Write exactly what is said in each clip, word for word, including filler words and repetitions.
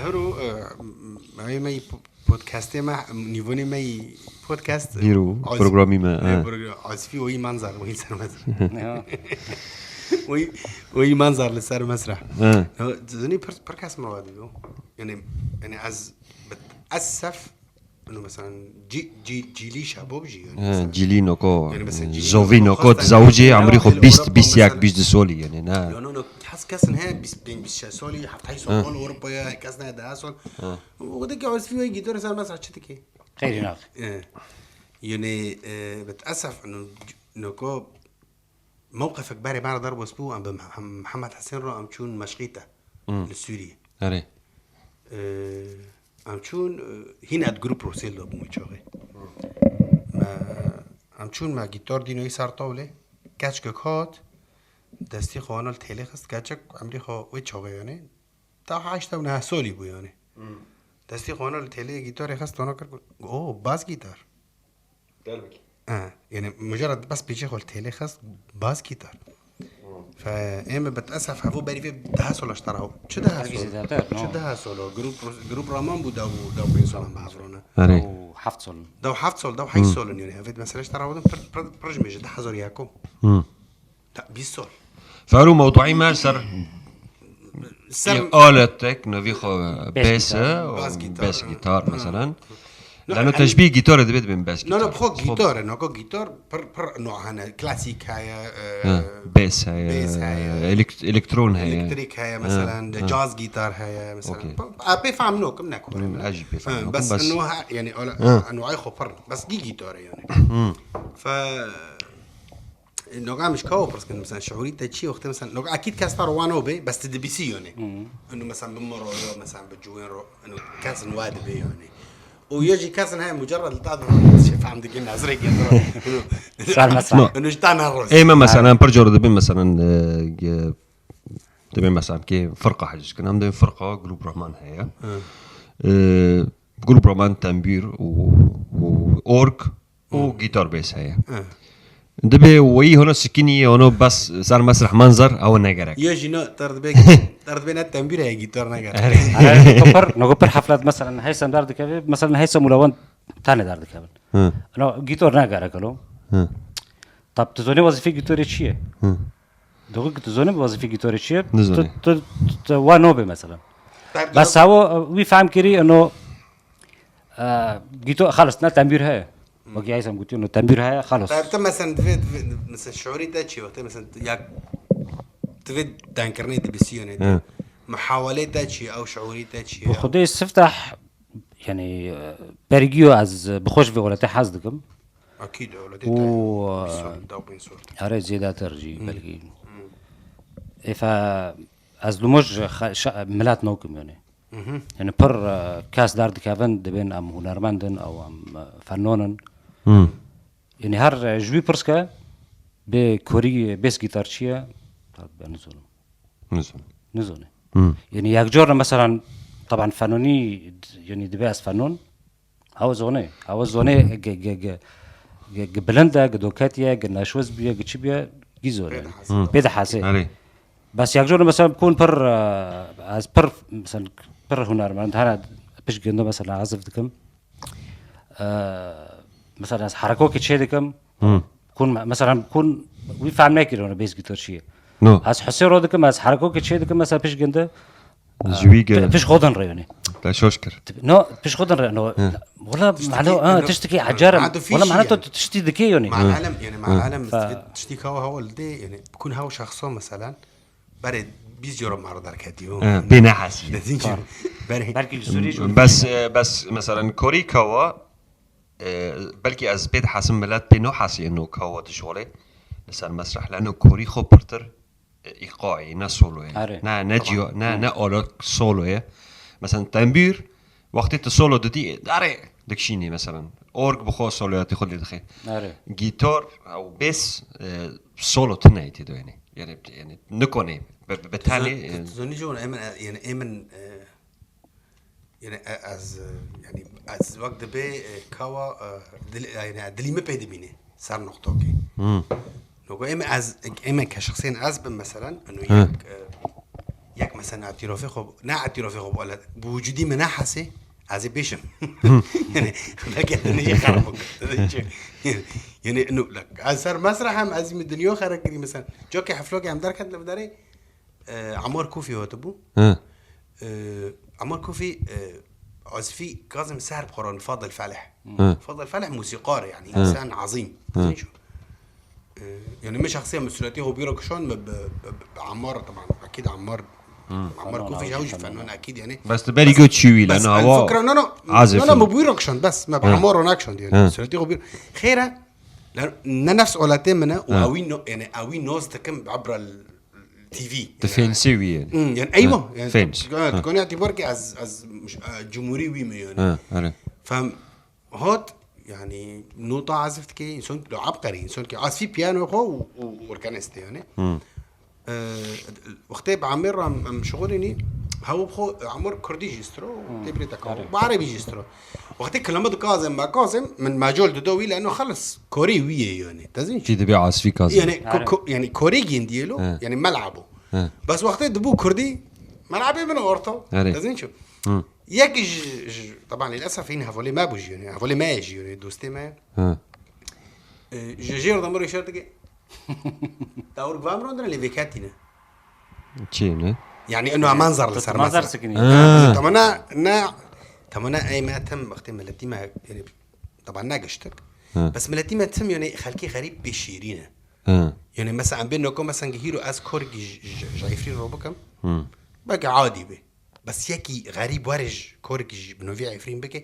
Hero, e, m-, me yî po-, podcastê me, nîvonê me yî podcast, e, Hero, az-, programî me, e, e. program-, azfî oyî manzar, oyî sermez. Oyî, oyî manzar li ser mesreh. E. No, zinî pir, pir kes me wa diyo. Yani, yani ez, bit esef, inu mesela, ci, ci, cîlî şabo bijî, yani, E, mesela. Cîlî noko, Yani mesela cîlî zovî noko noko, xwestan zawicê, ya, emrî xwe el bîst, Ewropa bîst û yek, mesela. bîst du solî, yani, ne. No, no, no, kes, kes ne, bîst pênc, bîst şeş solî, heta hî sol Ha. Ewropa'ya, kes ne daha sol. Ha. O da ki azfî ve gitar ser mesela çi dike. Xeyrî nax. E, yani, e, bit esef, inu, noko, mewqifek berê me re derbas bû, em bi Meh-, Mihemed Hesên re em çûn meşqî te li Sûriyê. Erê. Ee, Em çûn, e, hîn et grup Rûsêl de bûn çaxê. Me, em çûn me gîtar dînoyî ser tawlê, keçkek hat, destî xwe ana li têlê xist, keçek emrî xwe wê çaxê yanê, ta heşt ew neh solî bû yanê. Destî xwe ana li têlê gîtarê xist, ana kir, got, "O, bas gîtar." Derbik. Ha, yani mujarred bas pêçê xwe li têlê xist, bas gîtar. Fe ême bit esef hevo berî vê daha sola ji tara. Çi daha Herkes sol? Zaten, no. Çi daha solo? Grup, grup Raman bû da bû, da bû insan bi hevrona. Erê. Û heft sol. Da heft sol, da heşt sol yani. Evet, mesela ji tara pir, pir, pir jimê ji daha zor yako. Hı. Da bîst sol. Ferû mewduî me ser Ser aletek nevî xwe Bes bes e gitar. û Bas gitar, bes ha. gitar Ha. mesela. No, Lano em- tejbî gitar dibê dibên bes No, gitar. no, bi xwe gitar e, nako gitar pir, pir no hene, klasîk heye, e, Ha, bes heye, bes heye. elek-, elektron heye. Elektrik heye mesela, Ha. caz gitar heye mesela. Okey. Pa-, a, pê fam nokim ne kurim. Hmm, ez jî pê fam Ha, nokim, bes bes- no ha, yani öyle Ha. anwayê xwe pir. Bes gî gitar e yani. Fe Noga em ji ka pirs kin, mesela şiûrî te çi ye? Wextê mesela noga ekîd kes ta rowan o be, bes tu dibîsî yone. Inu mesela bi miro yo, mesela bi ciwên ro, inu kesin wa dibe yone. Û yo jî kesin heye mucerred li ta divan şey fam dikin, nezrek ya. Sar mesela. Inu ji ta ne roz. Ê me mesela pir cara dibin mesela, e, ge-, dibin mesela ki firqa hecî kin. Em dibin firqa grup Rahman heye. E, grup Rahman tembûr û, û org û gitar bes heye. Dibê weyî hona sikinî, hona bas ser mesreh manzar, ew ne gerek. Yo jî no, ter dibê, ter dibê ne tembûr heye, gitar ne gerek. Her nokopir, nokopir haflet mesela heysem derdikeve, mesela heysem û lewan tane derdikevin. Hı. No gitar ne gerek lo. Hı. Tab tu zonê wazîfê gitarê çi ye? Hı. Doğru ki tu zonê wazîfê gitarê çi ye? Nizonê. Tu, tu, tu, tu wa nobe mesela. Bes ew wî fehm kirî, eno, e, gîto-, xalis, ne tembûr heye. Wekî Eysem gotiye, no tembûr heye, xalis. Tayyip, te mesela divê, divê, mesela şiûrî te çi ye? Wextê mesela ya divê denkirinê dibisî yone. Hı. Muhawelê te çi ye? Ew şiûrî te çi ye? Bi Xwedê siftah, yani, e, bergiyo ez bi xwe ji vê welatê hez dikim. Akîd, ewletê Û, te. e, Bîst sor, da bin sor. Here zêdetir jî belkî. Êfe ez li moj xe-, şa-, milet nokim yani. Yani pir, e, kes derdikevin dibên em hunermend in ew em, e, fenon in. Hı. Yani her, e, ji wî pirs ke bê korî bês gitar çi ye? Tabii ben nizonim. Nizon. Nizone. Hı. Yani yek car mesela taban fenonî, yani dibe ez fenon. Ew zone. Ew zone ge, ge, ge, ge, ge bilind e, ge doketiye, ge neşwez biye, ge çi biye, gî zone. Pê de hase. Erê. Bes yek car mesela kun pir, e, ez pir, mesela pir hunermend, hene pişt ginde mesela ezif dikim. E, mesela ez herekokê çê dikim. Kun me-, mesela kun wî fehm nekir onu bês gitar çi ye. No. Ez hesê ro dikim, ez herekokê çê dikim, mesela pişt ginde. Ji wî ge- Pişt xodin re yani. Te şoş kir. No, pişt xodin re no. Wala malo, ha, tiştî ki acar. Ha, tu Wala fîşî mana to yani. tiştî dike yani. Ma'alem yani, ma'alem Fa- tiştî kawa hawal de yani. Kun haw şahso mesela. Berê bîst euro mara derketiyo. Ha, bê nehesî. Dediğin gibi. Berê. Belki li Sûrî jî. Bes, e, bes mesela korî kawa, e, belkî ez pê dihesim, milet pê nahesî eno kawa dişolê. Li ser mesreh leno korî xwe pirtir, e, îqayê, ne soloyê. Are. Ne, ne ciyo, ne, ne alok soloyê. Mesela tembûr, wextê tu solo didî, darê dikşînî mesela. Org bi xwe soloyatî xwe lê dixê. Are. Gitar ew bês, e, solo tune tê doyene. Yani, yani nikone. Be, be, be tenê, e, Zoni jî yani emin, yani emin, e, yani e, ez, e, yani ez wek dibê, e, kawa, e, dil, yani dilî mi pê dibîne ser noqtokê. Nogo em ez, em ke şexsên ez bim mesela, eno yek, e, Yek mesela etirafê xwe, ne etirafê xwe, wele bi wicudî min nehesê, ez ê bêşim. Yani, belki ez ne jî xerab bû. Yani, no, like, ez ser mesreh hem ez min dinya xerab kirî, mesela. Cokê heflokê em derket li derê, e, Amar Kofî hatibû. Hı. E, Amar Kofî, e, Azifî Kazim ser bi xwe re Fadil Feleh. Hı. Fadil Feleh musîkar e, yani, Hı. insan azîm. Hı. Zîn şu. E, yani, min şexsiyen min sûretî xwe bîra kişand, min bi, bi, bi, bi Ammar, taban, ekîd Ammar, Ammar Kofî ji hew jî fenan, ekîd, yani. Bes tu berî got çi wî, bes leno hawa fikra, no, no, azif no, no, in. Min bîra kişand, bes, min bi Hı. Ammar re nekişand, yani. Hı. Sûretî xwe bîra. Xêr e, lan, ne nefs olatê min e, û Hı. ewî no, yani, ewî noz dikim, ebra T V. Tu fênsê wî yê. Hmm, yani, eywa, yani, Fêns. tu, tu Ha. konî itibar ki ez, ez, e, cumhurî wî me, yani. Ha, erê. Fem, hot, yani, nota azif dike, insan ki abqerî, insan ki asfî piyano xwe û, û, û orkenestê, yani. Hmm. E, wextê bi Amir re em, em şixulînî, hew bi xwe, Amir Kurdî jî stro, Hmm. tê birê te ka, Erê. bi Erebî jî stro. Wextê kilama dikazim, me kazim, min mecol dido wî, leno xelis, korî wî yê, yani. Te zîn çi? Çi dibe asfî kazim? Yani, ko-, Erê. ko-, yani, korî gîn diyelo, He. yani, melabo. He. Bes wextê dibû Kurdî, melabê min orto. Erê. Te zîn çi? Hı. Yek ji, ji, taban, lilesef, hîn hevalê me bû jî, yani, hevalê me ye jî, yani, dostê me. Hı. E, ji jêr de min re îşaret dike. Tawir guvam rondine, lê vêketîne. Çi ne? Yani, ino manzar li ser manzar masa. Sikinî. Ha. Tamam, ne, ne, tamam, ne, ey me tim, wextê miletî me, yani, taban ne giştik. Hı. Bes miletî me tim, yani, xelkê xerîb pê şêrîn e. Hı. Yani, mesela, em bê noko, mesela, hîro ez korkî ji, ji, ji Efrîn re bikim. Hı. Belki adî be. Bes yekî xerîb were ji korkî ji bi novî Efrîn bike,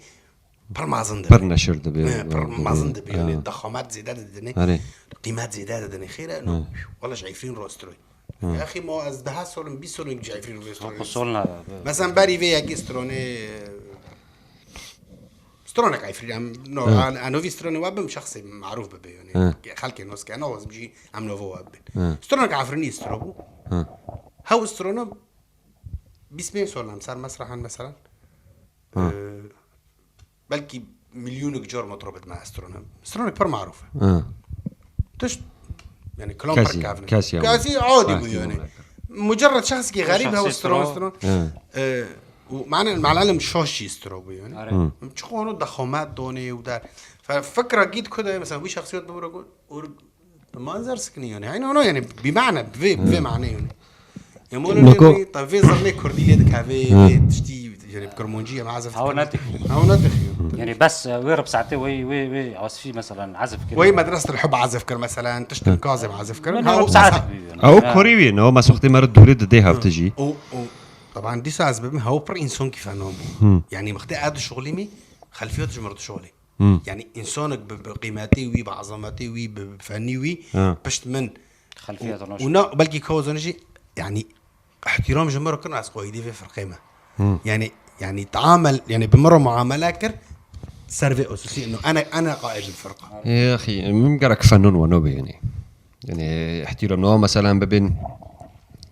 pir mezin dibe. Pir neşir dibe. He, pir mezin dibe. Ha. Yani, daxamet zêde didine. Erê. Qîmet zêde didine. Xêr e, no. Ha. Wala ji Efrîn rostroy. Ha. Ya axî, ma ez deh sol in, bîst sol in ji Efrîn rostroy. Sol na. Mesela berî vê yekî stronê, stronek Efrîn, em, no, Ha. an-, anovî stronê we bim şexsê marûf bibe, yani. Ha. Xelkê nos ke, ne wazim jî em novo we bibin. Ha. Stronek Efrînî stro bû. Ha. Hew strona bîst pênc sol em ser mesrehan, mesela. Ha. Ee, belkî milyonek car metrobet me strona. Stronek pir marûf e. Ha. Tişt, yani, kilam Kesî, pir kevin. Kesî ama. Kesî adî Ha, bû, yani. Mucerred şexsekî xerîb hew Şexsî strona, stro. strona. Ha. Ee, û mane, melelim şaş jî stro bû, yani. Are. Hı. Çiqo onu daxamet donê û der. Fe-, fikra gît ku de, mesela, wî şexsiyet bimro ku, ûr Bi manzer sikinî yani. Heyna ona yani bi mane, bi vê, bi vê mane yani. Ya molo Noko- ne ta vê zirnê kurdî lê dikeve, Ha. vê tiştî yani bi kurmancî ya mazef. Hawa ne tixî. Hawa ne tixî. Yani bes, e, wê rib saetê wê, wê, wê asfî mesela azif kir. Wê medres el hub azif kir mesela, tiştin kazim azif kir. Ne Ha, rib saet mesela- bi yani. Ew Ha. korî wî ne, o meswextê me re dûrê didê hevti jî. O, o, taban dîsa ez bibim, hew pir însan kî fenan bû. Hı. Yani wextê ez dişuxulîmî, xelfiyat ji mir dişuxulî. Hmm. Yani, însanek bi, bi qîmetê wî, bi ezametê wî, bi, bi fenî wî, Ha. pişt min. Xelfiyet û, rûnişt. û na, belkî ka zanî jî, yani, îhtîram ji min re kirin, ez qayîdê vê firqê me. Hmm. Yani, yani, taamel, yani, bi min re muamele kir, ser vê usûsî, ino, ene, ene qaîd el firqa. Ê, axî, min gerek fenon wano be, yani. Yani, îhtîram, no, mesela, bibin,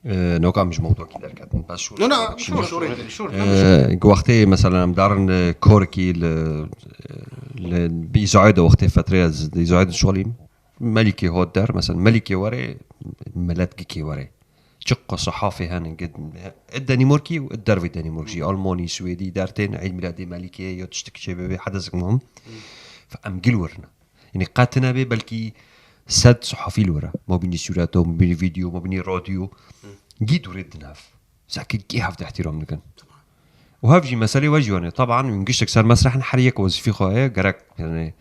e, noka em ji mewdûakî derketin. Bes şûr, No, no, şûr, şûr, şûr, şûr, şûr, şûr. E, ku wextê, mesela, em darin, e, korkî li, li, bi îzayê de wextê fetrê ez di îzayê de şolîm. Melîkê hot der, mesela, Melîkê were, milet gikê were. Çiqo sehafê hene, gid, id Denîmorkî û id dervê Denîmork jî, Almanî, Swêdî, dertên Eyd Mîladê Melîkê ya tiştik çê bibe, hedesik muhim. Fe em gil werine. Yani qet nebê belkî sed sehafî li were. Ma bînî sûreto, ma bînî vîdeo, ma bînî radyo. Gî dûrê di nav. Zaki gî hevde îhtîram dikin. Û hev jî meselê we jî wane. Taban wî giştek ser mesreh in, her yek wezîfî xwe heye, gerek yani,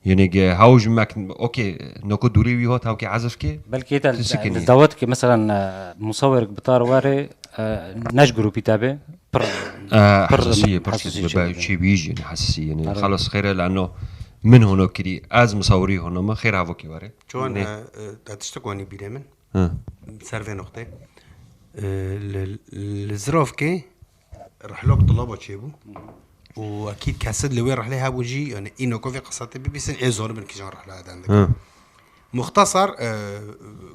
yani ge hew ji mek, okey, noko dûrê wî hot, hew ke ezif ke, Belkî te tu sikinî. Li dawet ki mesela, e, musawir bi tar were, e, ne ji grûpî te be, pir, E, pir hesasî ye, pir hesasî çi çê be, dibe. Çê wî jî, yani, hesasî, yani, Are. Xelas, xêr e, lano min hono kirî, ez misawirî hono me, xêr hevokî were. Çon, Ne? e, e, te tiştik wanî bîrê min? Hı. Ser vê noqtê. E, li, li Zirovkê rihlok tulaba çêbû. Û ekîd kesid li wê rihlê hebû jî, yani, îno ku vê qisatê bibîsin, ê zoribin kijan rihla eden dikin. Hı. Muxtasar, e,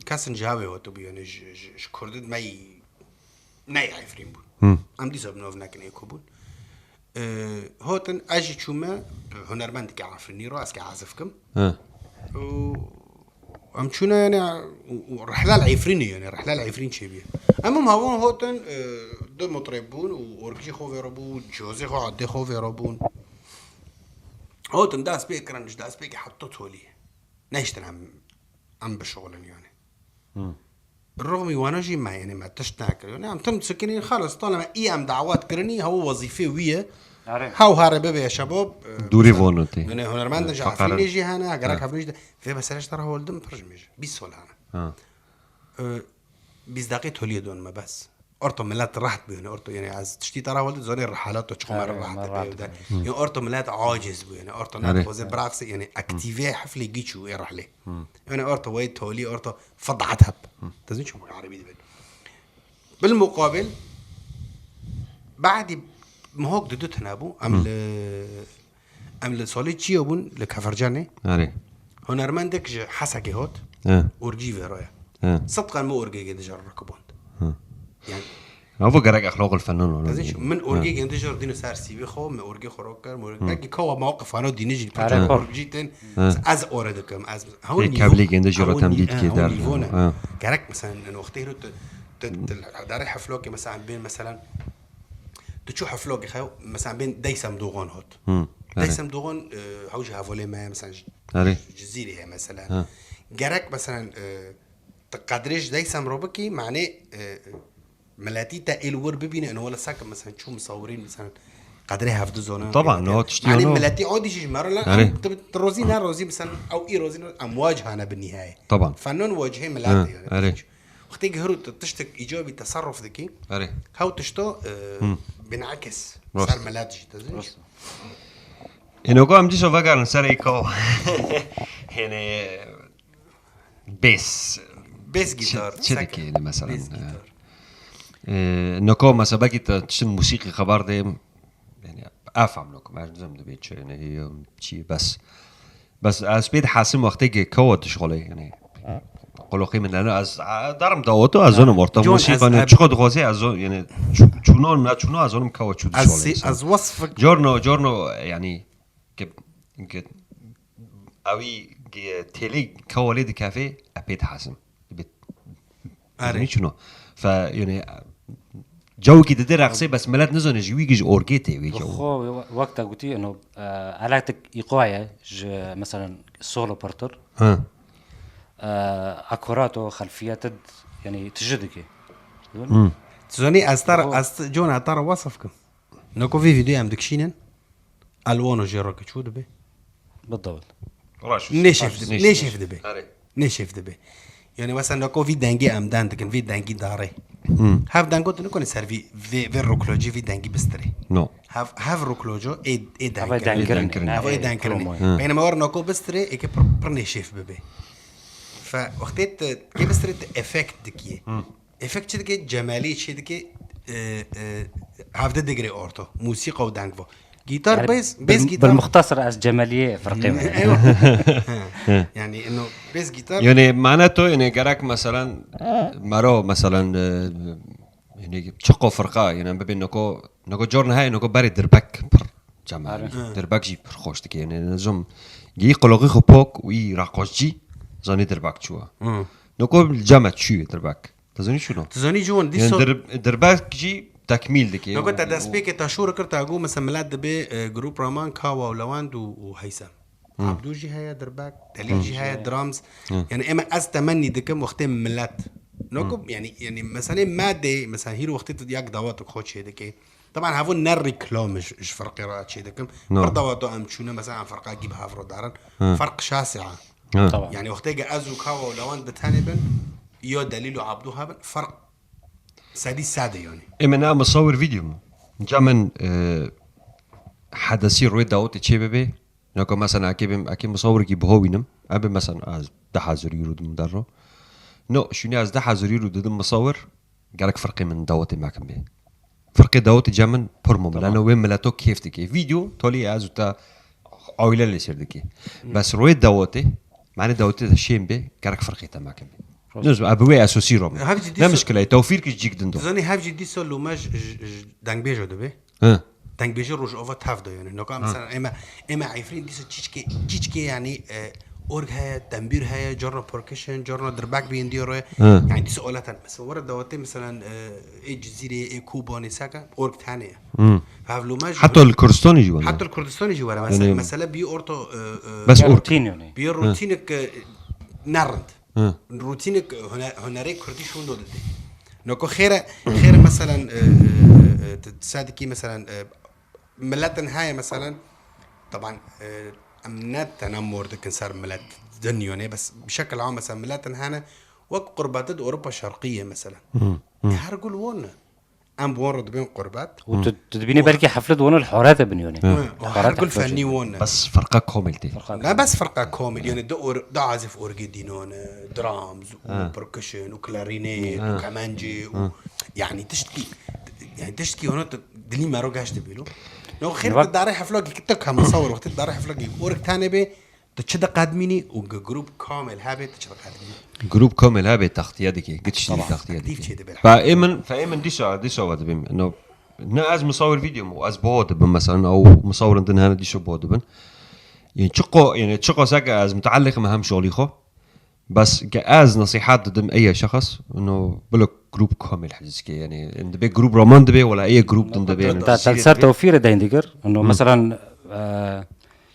kesin ji hewê hatibû, yani, ji, ji, ji Kurdid me yî neyê Efrîn bûn. Hı. Em dîsa bi nav nekin ê ku bûn. E, hotin, ez jî çûme, hunermendikê Efrînî ro, ez ke ezif kim. Hı. Û Em çûne yani, û, û rihla li Efrînê yani, rihla li Efrîn çêbûye. Em hûn hawon hotin, e, du mutreb bûn û orgî xwe vêro bû, cihazê xwe, adê xwe vêro bûn. Hotin dest pê kirin, ji dest pêkê heta tolî. Neştin em, em bişuxulin yani. Rixmî wana jî me, yani me tişt nekir. Yani em tim sikinî, xalas, tala me î em dawet kirinî, hewa wezîfê wî ye. Are. Hew here bibe şebab, e, Dûrî mesela, vonotê. Yani hunermendin ji Efrînê jî hene, gerek Efrînê jî de. Vê mesele ji te re hewldim pir ji mêje. Bîst sal hene. Ha. E, bîst deqê toliyê don me bes. Orto millet rahat bû, yani orto, yani ez tiştî te re hewldim, zonê rihalato çiqo me Are, rahat me bû rahat de. Bû. Yani orto millet aciz bû, yani orto Are. Net xwezê biraxse, yani aktive heflê giç û ê rihlê. Yani orto wey tolî, orto fıdat hep. Tezin çi bu Erebî dibin. Bil muqabil, badî mihok di du tine bû. Em li, em li salê çiyo bûn, li Kefercanê. Erê. Hunermendek ji Hesekê hot, He. Orgî vêroya. He. Sidqan min orgê gêdijor rikibond. He. Yani, Avo gerek exlaqul fenan wana. Tezin çi, min orgê gêdijor dîno ser sîvê xwe, min orgê xwe rok kir, min orgê, belkî kawa mewqif ano dîni jî, Erê, parça xwe. Orgî tên, He. Ez ore dikim, ez, Ê, keblê gêdijor temdîd kê derdi. Gerek mesela, en wextê hiro tu, tu, tu, darê heflokê mesela, bên mesela, tu çû heflokê xew, mesela, bên Deysem Doğan hot. Hı, erê. Deysem Doğan, e, hew ji hevalê me, mesela, ji, Erê. Cizîrê ye, mesela. Ha. Gerek, mesela, e, tu qedrê ji Deysem re bikî, manê, e, miletî te êl wir bibîne, ino wele seke, mesela, çû misawirîn, mesela, qedrê hevdu zona. Taban, no, tiştî Manê no. Miletî odî jî ji me re, Erê. Em, tu, tu rozî ne rozî, mesela, ew î rozî ne, em wacihane bi nihayê. Taban. Fenon wacihê miletê, Ha, yani. Erê. Wextê gihir û tu tiştek îcabî teserruf dikî, Erê. Hew tişto, e, Hı. Binakis, Rast. Ser milet jî, tu zî. Rast. Êno ku em dîsa vegerin ser êka. Hênê bês. Bês gîtar, Çi, çi seke. Dikê, ne mesela, Bês e, gîtar. E, noko mesela belkî te tiştin musîqî xeber dê, yani, efam noko, ez nizam dibê çi, yani, çi, bes. Bes ez pê dihezim wextê ke kewa dişxulê, yani, qoloqî min leno, ez, e, darim dawoto, ez zonim orta John, musîqa ez, ne, ez çiqo dixwazê, ez zon-, yani, çu-, çûno, ne çûno, ez zonim kewa çû Ez dişxulê sî-, insan. Ez wesfik Corno, corno, yani, ke, ke, ewî, ke, têlê kewa lê dikefê, e pê dihezim. Dibê Erê. Nîçino. Fe, yani, cewkî dide reqsê, bes milet nizane ji wî giş orgê tê wê Bi cew. Xwe we-, wek te gotî, ino, e, elektrik îqaye ji, mesela, solo pirtir. Ha. E, akorato, xelfiye tid, yani, tiji dike. Hmm. Tu zanî, ez tar, Xwe- ez t-, John, ez tar wasf kim. Noko vî videoyê em dikişînin. Elwano jê rok çû dibe. Bidawit. Raş. Nêşef dibe. Nêşef dibe. Erê. Nêşef dibe. Yani mesela noko vî dengê em den dikin, vî dengî darê. Hmm. Hev dengo tu nikone ser vî, vê, vê rokloci vî dengî bistirê. No. Hev, hev rokloco ê, ê Hev ê deng deng kirin. Kirin. Hev ê deng kirin. Hı. Beynema war noko bistirê, ê ke pir, pir nêşef bibe. Fe, wextê te, ke bistirê te efekt dikiye. Hmm. Efekt çi dike? Cemalî çi dike? E, e, hevde digre orto. Musîqa û deng vo. Gitar, Yani, bes, bil, bes gitar. Bil muxtasar ez Cemaliyê firqê me. Eywa. Ha. Yani, ino, bes gitar. Yani, mane to, yani, gerek, mesela, mero, mesela, e, yani, çiqo firqa, yani, bibê noko, noko corn heye, noko berê dirbek pir Cemalî. Hı. Dirbek jî pir xweş dike, yani, nizam, gî qulogî xwe pok û î raqoşcî, zanî dirbek çûwa. Hı. Noko ceme çûye dirbek. Dizanî çûno? Dizanî ciwan, dîsa Yani dir-, dirbek jî tekmîl dike. Noko te destpêkê te şûr kir, te got, mesela, milet dibê, e, grup raman Kawa û Lewend û, û Heysem. Hı. Abdû jî heye dirbek, Delîl Hı. jî heye drums. Hı. Yani eme ez temennî dikim wextê milet. Noko, Hı. yani, yani, mesela, me dê, mesela, hîr wextê tu yak dawatek xwe çê dike. Taban, hevo ne reklam ji, ji firqê re çê dikim. No. Pir dawato em çûne, mesela, em firqa gî bi hev re darin. Hı. Ferq şasia. Ha. Tamam. Yani wextê ke ez û Kawa û Lewend bi tenê bin, ya Delîl û Abdû hebin, ferq sedî sed e yani. Ê min a misawir vîdeo mu. Ca min, e, hedesî rûyê dawetê çê bibe. Nako mesela ekê bim, ekê misawirekî biho wînim. Ebe mesela ez deh hezar euro dim derro. No, şûnî ez deh hezar euro didim misawir. Gerek firqê min dawetê mekim bê. Firqê dawetê cem min pir mumil. Tamam. Lano wê mileto kêf dike. Vîdeo tolî ez û te awîle lê sêr dike. Hı. Bes royê dawetê, mane dawetê de şêm bê, gerek firqê te mekim bê. Rost. Nizim, ebi wê esosî ro min. Hev cidî Ne so- mişkile, tewfîr ki cîk din do. Tu zanî hev cidî so lûme ji, ji, ji dengbêjo dibe. Hı. Dengbêjê Rojava tev de yani. Noka Hı. mesela ême, ême Efrîn dîsa çiçkê, çiçkê yani, e, org heye, tembîr heye, carna percussion, carna dirbek bîn diyor. Hı. Yani dîsa oleten. Mesela were dawetê mesela e, ê Cizîrê, ê Kobanê seke org tane ye. Hı. Hevlûme jî Heta li Kurdistanê jî were. Heta li Kurdistanê jî were. Mesela, Yani- mesela bir orta e, e, Bes Ya org. Rutin yani. bir rutinek e, nerrind. Hı. Rutinek e, hüner, hünerê Kurdî şûn do didê. Noko xêre, xêre mesela e, e, e, te- sedikî mesela e, milletin heye mesela taban e, em ne tena mor dikin ser millet dinyonê bes bi şekil am mesela milletin hene wek qurbeti di Ewropa Şerqiyê mesela. Her gul won ne. Em bi won re dibên qurbet. û tu tu dibînî belkî heflet wana li horete biniyone. Her gul fennî won ne. Bes firqa komil tê. Ne bes firqa komil, yani da or, da azif orgê dînon, e, drums û percussion û clarinet û kemencê û yani tiştkî yani tiştkî hona tu dilî mero geş dibîlo. No xêr Bak- tu darê heflagî kitte kamil sawir wextê tu darê heflagî org tane bê tu çi de qedmînî û ge grup kamil hebê tu çi de qedmînî. Grup komil hebê taxtiye dike. Gitiştî taxtiye Aktif dike. çê dibe. Fa ê min, fa ê min dîsa, dîsa we dibim. No, ne ez misawir video mu, ez bo dibim mesela, ew misawirin din hene dîsa bo dibin. Yani çiqo, yani çiqo seke ez mutaliq me hem şolî xo. Bes ke ez nasihat didim eye şexs, no bilo grup komil heciz ke yani. Dibe grup roman dibe wala eye grup din dibe. Ta ta ser tewfîre deyn digir. No mesela e,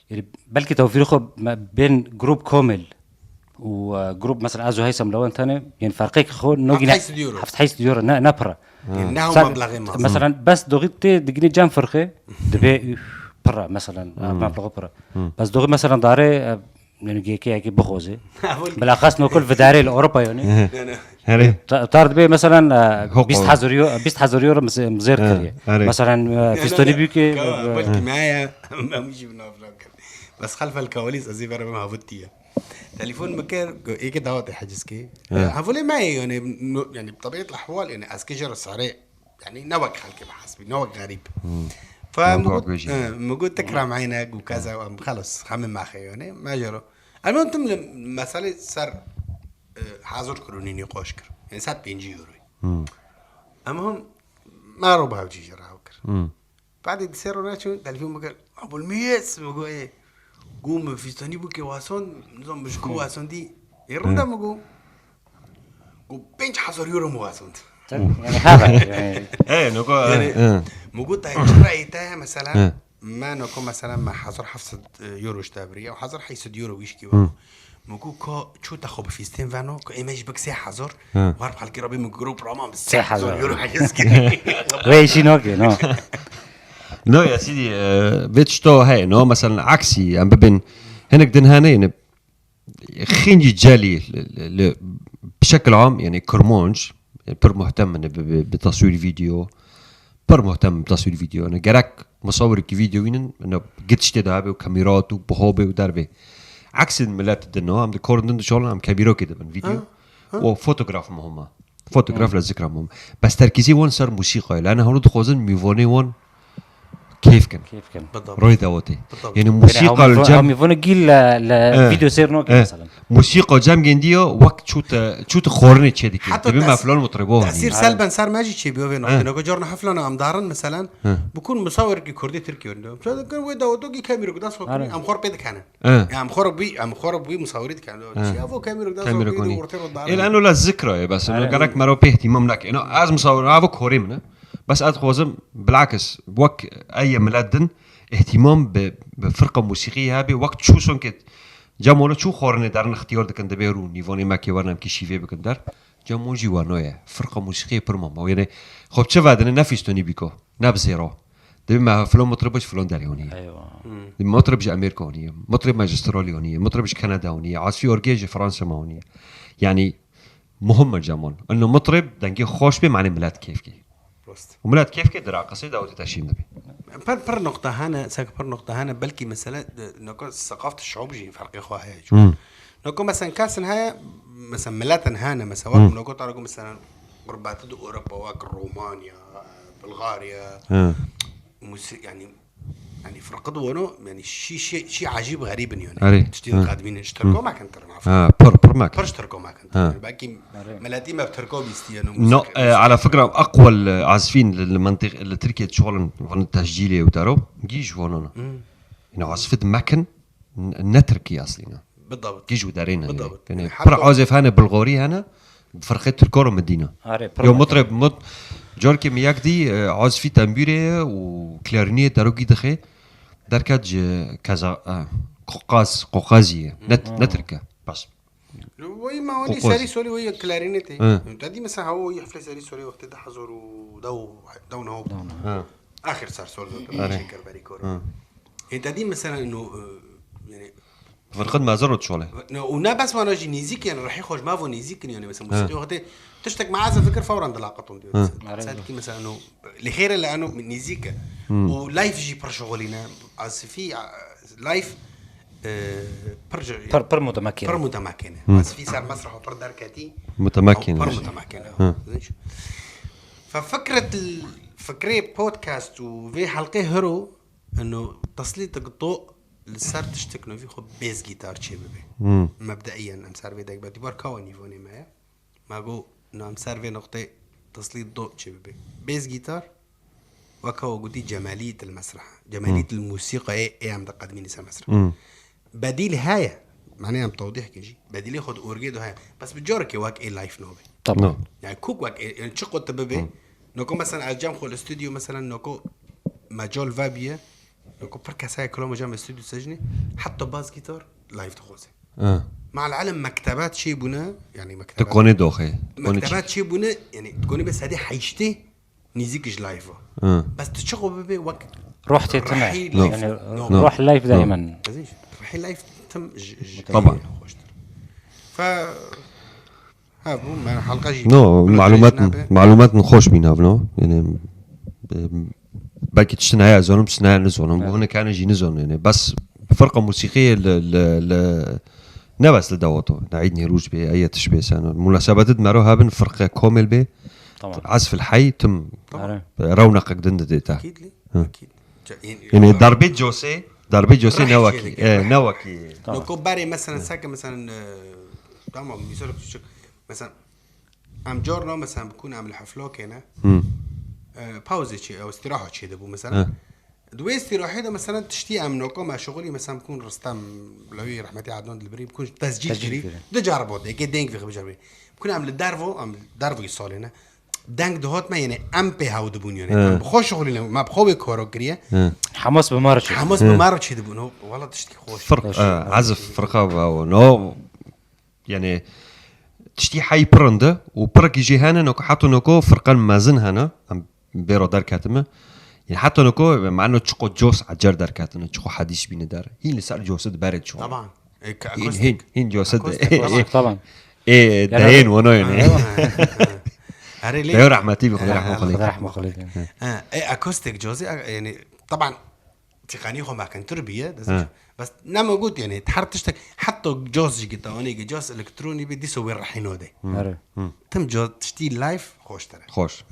yani belkî tewfîrê xwe me bên grup komil û e, grup mesela ez û Heysem Lewen tane yani ferqek xwe no Heft gine heyst euro. Heft heyst euro ne ne pira. Yani ne Sen- meblaxê mezin. Mesela bes doxî tê digine cem firqê dibe üf, pira mesela meblaxê pira. Bes doxî mesela dare e, yani geke yekê bixoze. Bila xas nokul vidarê li Ewropa yani. Herê. Ta- Tar dibe mesela e, Hok bîst o. hezar euro, bîst hezar euro mizêr kiriye. Herê. Mesela e, fistoni büyük e, Belki me ya, em jî bi nav kir. Bes xelfel kawalîs ez ê vera bim havut diye. Telefon mi kir, êkê dawetê heciz kê. Hevolê me ye yani, no- yani bi tebiet ehwal yani ez kê jê re sarê yani ne wek xelkê bihesbî, ne wek xerîb. Fa Wek mi got, wek wek jî. e, mi got tikra meyne gu keza em xelas xemê me xeyone, me jê re. Elbet tim li meselê ser e, hazir kirinî nîqaş kir. Yani sed pêncî euro. Em him me ro bi hevcî jê re hev kir. Badê di sê ro neçûn, telefon bikir. Abul Miyes, mi got ê. Got min fîstanî bû kê wason, nizam bi ji ku wasondî. Ê rinda mi got. Got pênc hezar euro mi wasond. Yani hava yani. He, no ko. Yani, he. Mi got te çi reyê te mesela. He. Me no ko mesela me hezar heft sed euro ji te biriye û hezar heyt sed euro wîşkî wa. Mi got ko çû te xwe bi fîstên veno ko ê me jî bik sê hezar. War bi xelkê re bê min grup raman bi sê hezar euro heyz kir. Wê işî noke no. No ya sîdî, e, vê tişto heye, no, mesela aksî, em bibin, hinek din hene, yani, xîncî celî, li, li, li, bi şekil am, yani, Kurmanc, yani, pir muhtem min bi, bi, bi taswîr video, pir muhtem bi taswîr video, yani, gerek musawirkî video wînin, yani, git tiştê de hebe û kamîrat û biho be û derbe. Aksî millet din, no, em di korin din dişolin, em kamîrokê dibin video. û fotograf muhim e. Fotograf le zikra muhim. Bes terkîzî wan ser musîqa ye. Lane hewlo dixwazin mîvanê wan keyf kin. Keyf kin. Bitab. Roy dawetê. Bitab. Yani musîqa li cem Mîvona gîl le Evet. video seyr noke Evet. mesela. Musîqa cem gendiya wek çûte çûte xorine çê dike. Heta Dibî tes- meflan mutrebo Tesîr hani. selben ser me jî çêbiyo vê noqtê. Noko carna heflana em darin mesela. Bikun musawirkî kurdî Tirkiye wendo. Mesela kin wê dawetokî kamîrok da sokî. Em xor pê dikene. Evet. Em xor bi em xor bi musawirî dikene. Çi evo kamîrok da Kamîrok sokî hani. Ortê ro El darin. ano la zikra ye bes. Gerek mero pê ihtimam nake. Eno az musawir avo korê min. Bes ez xwazim bilakis wek eye millet din ihtimam bi bi firqa musîqî hebe wek çû sonke cemolo çû xorine derin ixtiyar dikin dibe rû nîvanê me kê wernem kî şîvê bikin der. Cemon jî wano ye. Firqa musîqî pir mama. Yani xwe çi vedine ne fîstonî bîko. Ne bi zêro. Dibê me filan mutrib ji filan derê honiye. Eywa. Mutrib ji Amerîka honiye. Mutrib me ji Australya honiye. Mutrib ji Kanada honiye. Asfî orgê ji Fransa me honiye. Yani muhim me cemon. Ino mutrib dengê xweş bê, mane millet keyf kê. Rast. Û millet keyf kê dira qisê dawetê te şîn dibê. Pir pir noqta hene, sek pir noqta hene, belkî mesele e, noko seqafet şob jî ferqê xwe heye. Çûn. Noko mesela kesin heye, mesela milletin hene, mesela wek noko tarako mesela qurbeti de Ewropa wek Romanya, Bulgarya, Hı. Musi yani yani firqet wono yani şî şî şî acîb xerîb in yani. Erê. Tiştî qadmîn ji Tirko mekin tir maf. Ha, pir pir mek. Pir ji Tirko mekin. Ha. Belkî milletî me bi Tirko bîstiye. No, e, ala fikra aqwel azfîn li, li mentık li Tirkiye çolin van tescîlê û daro. Gî ji wono. Ino azfit mekin n- ne Tirkî aslî ne. Bidawit. Kîj û derê ne. Bidawit. Yani, yani, pir azêf hene, bilxorî hene, firqê tirko re midîna. Arê, pir. Yo, mutreb, mut-, carkê min yek dî, e, azfî tembûrê ye û klarînê derokî dixê, derket ji keza-, e, qoqaz, qoqazî ye. Ne, ne tirk e. Bas. Wî ma wanî serî solî wî klarînetê. Hı. Te dî mesela hewa wî heflê serî solî wextê du hezar û deh û neh. Hı. Axir ser sol zaten. Arê. Şeker berî kor. Hı. Ê te dî mesela ino, e, yani Firqet mezin û çolê. Ne, û ne bes wana jî nêzîk, yani rihî xwe ji mavo nêzîk in, yani mesela musîqî wextê tiştek me ez fikir fewran dilaqetin diyor. Hı. Mesela, mesela no, li xêre li eno nêzîk e. Hı. Û live jî pir şixulîne. Asifî, a, live, e, pir ji-, pir, pir mutemekin. Pir mutemekin e. Hı. Asifî ser mesrah pir derketî. Mutemekin. Pir mutemekin e. Hı. Fe fikret, fikrê podcast û vê helqê hiro, eno teslîtek do li ser tiştek novî xwe bêz gîtar çê bibe. Hmm. Mebdeiyen em ser vê dek be. Dîbar kawa nîvanê me ye. Me got, no em ser vê noqtê teslît do çê bibe. Bêz gîtar, weka we gotî cemelît li mesreh. Cemelît li musîqayê ê em diqedimînî ser mesreh. Hmm. Bedîl heye. Mane em tewdîh kin jî. Bedîlê xwe di orgê de heye. Bes bi carekê wek ê live nabe. Tamam. No. Yani kuk wek ê, yani çi qut bibe. Hmm. Noko mesela ez cem xwe li stüdyo mesela noko mecal vebiye. Noko pir kesaya kilomo cem stüdyo sejnê. Heta bas gitar live dixwaze. Ha. Mal elem mektebat çê bûne, yani mektebat. Tu konê doxê. Mektebat çê bûne, yani tu konê be sedê heştê nêzîk ji live. Ha. Bes tu çi xwe bibe wek ruh tê tine. Rihî live. Yani ruh live daimen. Ezîz, rihî live tim ji, ji Taban. Xweştir. Fe Ha, bû me halqa jî. No, malumat, malumat min xweş bîn havno. Yani, e, belkî tiştin heye zonim, tiştin heye nizonim. Evet. Bu hinek hene jî nizonim yani. Bes firqa musîqiyê li, li, li ne bes li dawato. Ne Eîd Nêrûz bê, eye tiş bê sen. Munasebetit mero hebin firqe komel bê. Tamam. Azfil hey tim. Tamam. Rewneqek din didê te. Ekîd li. Hı. Ekîd. Yani darbê cosê, darbê cosê ne wekî. E, ne wekî. Tamam. Noko berê mesela seke mesela, e, tamam, misal küçük. Mesela em carna mesela bikûn em li heflokê ne. Hı. E, pawzê çê, ew îstîraha çê dibû mesela. Hı. Di wê îstîrahê de mesela tiştî em noko me şixulî mesela bikûn Ristem Lewî rehmetî Adnan Dilbirî bikûn tescîl kirî. Tescîl kirî. Di car bot, êkê deng vê xwe bicar bê. Bikûn em li dervo, em li dervo salê ne. Deng dihat me, yani em pê hew dibûn yani. Hı. Em bi xwe şixulîne, me bi xwe wê karo kiriye. Hı. Hemas bi me re çê. Hemas bi me re çê dibûn. Wala tiştî xweş. Firq, e, ezif, firqa ve o. No, yani tiştî hey pirinde û pirekî jî hene, noko heta noko firqen mezin hene. Em bêro derketime. Yani heta noko, mano çiqo cos ecer derketine, çiqo hedîs bîne der. Hîn li ser cosi diberê ço. Taban. E, ka-, hîn, akustik. Hîn, hîn cosi de. Akustik, taban. Taban. E, yani dehên wano yani. Ha, ha, ha. Erê lê. Deyo rahmetî bi, Xuda rehme xwe lê. Xuda rehme xwe lê. Ha, e, akustik cosi, e, yani, taban, tîqanî xwe meqintir biye, dest Ha. Bes nema got yani, her tiştek, heta caz jî gitawanê ki caz elektronî bê, dîsa wê rehî node. Hı. Erê. Hı. Tim caz tiştî live xweştir e. Xweş.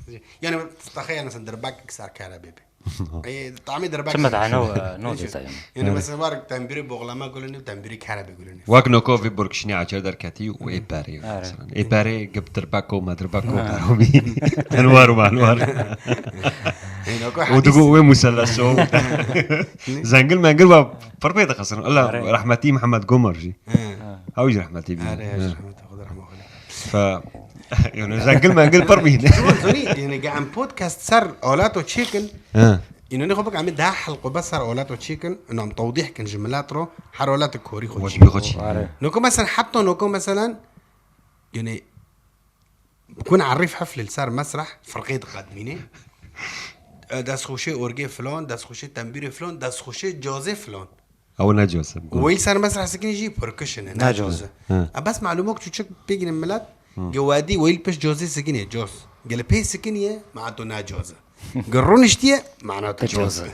Yani, taxeya mesela dirbak ser kere bê bê. Ê, tamê dirbak. Çima da no, no dîsa yani. Yani mesela var tembîrê boğlama gulünü, tembîrê kere bê gulünü. Wek noko vê burkişinê açer derketî û ê perê. Erê. Mesela. Ê perê gip dirbako, me dirbako, Ha. Peromî. Enwar û manwar. Ê, noko û digo wê muselleso. Zengil mengil ve pir pê dixistin. Allah Erê. Rahmetî Mihemed Gomar jî. He. Ew jî rahmetî bî. Erê, he, He. Rahmetî, Xuda rahmet xwe. Fe, yani zengil mengil pir bî. Çima zanî, yani ge em podcast ser alato çêkin. He. Îno ne xwe bik em deh helqo bes ser alato çêkin. Îno em tewdîh kin ji milet ro. Her alat korî xwe Wecibî xwe çî. Erê. Noko mesela heta noko mesela yani Bikûn Erîf Heflî li ser mesreh firqê diqedimînê. E, destxweşê orgê filan, destxweşê tembîrê filan, destxweşê cazê filan. Ew ne caz e. Wê li ser mesreh sikinê jî percussion e, ne caz e. He. E, bes malûmok çûçik pêgînin milet, Hı. ge wedî wê li pişt cazê sikinê, caz. Ge li pê sikiniye, ma to ne caz e. Ge rûniştiye, mana tu caz e.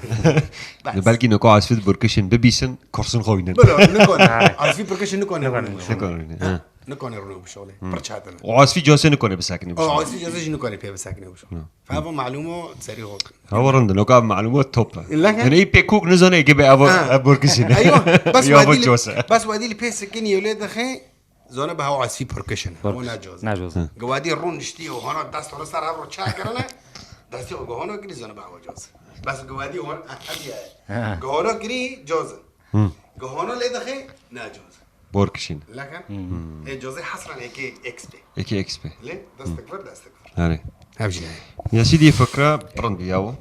Bes. Belkî noko Asfî percussion bibîsin, kursin xwe wînin. Bila, nikone. Asfî percussion nikone. Nikone. Nikone. He. He. Nikone rûne bişolê. Hmm. Pir çetin e. O Asfî cazê nikone bisekinî bişolê. O Asfî cazê jî nikone pê bisekinî bişolê. Hı. Fa evo malûmo serî xwe kin. Hewa rind e, noka malûmo top e. Leke? Yani ê pê kok nizane ki be evo, Ha. ev percussion e. Eyo, bes Yo, evo wedî li, caz e. bes wedî li pê sikinî lê dixe, zane be hewa Asfî percussion e. Percussion. Evo ne caz e. Ne caz e. Hı. Ge wedî rûniştî û hana dest hana ser hev ro çek kirine, destê xwe ge hana kirî zane be hewa caz e. Bes ge wedî hon-, hediye. Ha. Ge hana kirî caz e. Hı. Ge hana lê dixe, ne caz e. Bor kişîn. Lekin ê cazê hesran êkê X P. Eki X P. Lê destek ver destek ver. Herê. Hevjî. Yasî diye fikra pran diyawo.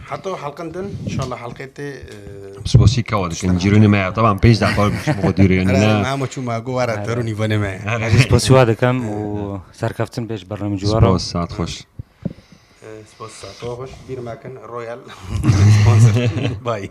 Hatta halqin din inşallah halqê te Sposî kawa dikin. Cîrûnê me ya. Tamam, pênc defa biçim o dîrê yani. Herê Ne. Mahmut çû ma go wara terûnî vanê me. Ez spasiwa dikim û serkeftin bêj bernamê cîwara. Spas, saet xweş. Spas sato hoş bir mekin Royal sponsor. Bay.